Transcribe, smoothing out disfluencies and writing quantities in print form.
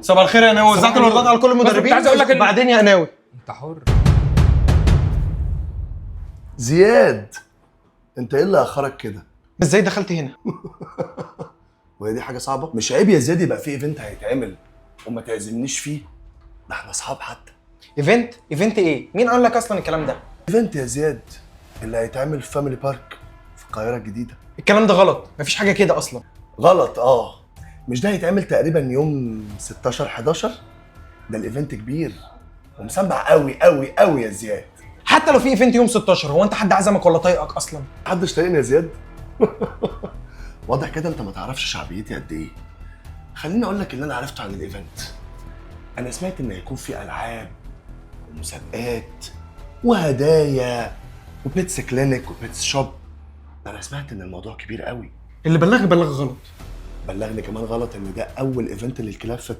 صباح الخير يا ناوي. وزعت الاوردرات على كل بس كنت المدربين. عايز أقول لك بعدين يا ناوي. انت حر. زياد، انت ايه اللي اخرك كده؟ ازاي دخلت هنا؟ وهي دي حاجة صعبة؟ مش عيب يا زياد يبقى في event هيتعمل وما تعزمنيش فيه؟ ده احنا اصحاب حتى. event؟ event ايه؟ مين قال لك اصلا الكلام ده؟ event يا زياد اللي هيتعمل في Family Park في القاهرة الجديده. الكلام ده غلط، مفيش حاجة كده اصلا. غلط اه. مش ده هيتعمل تقريبا يوم 16 11؟ ده ال event كبير ومسمع قوي قوي قوي يا زياد. حتى لو في event يوم 16، هو انت حد عزمك ولا طايقك اصلا؟ محدش طايقني يا زياد. واضح كده انت ما تعرفش شعبيتي قد ايه. خليني اقول لك اللي انا عرفته عن ال event. انا سمعت ان هيكون في العاب ومسابقات وهدايا و pets clinic و pets shop. انا سمعت ان الموضوع كبير قوي. اللي بلغك بلغ غلط. بلغني كمان غلط ان ده اول event للكلاب في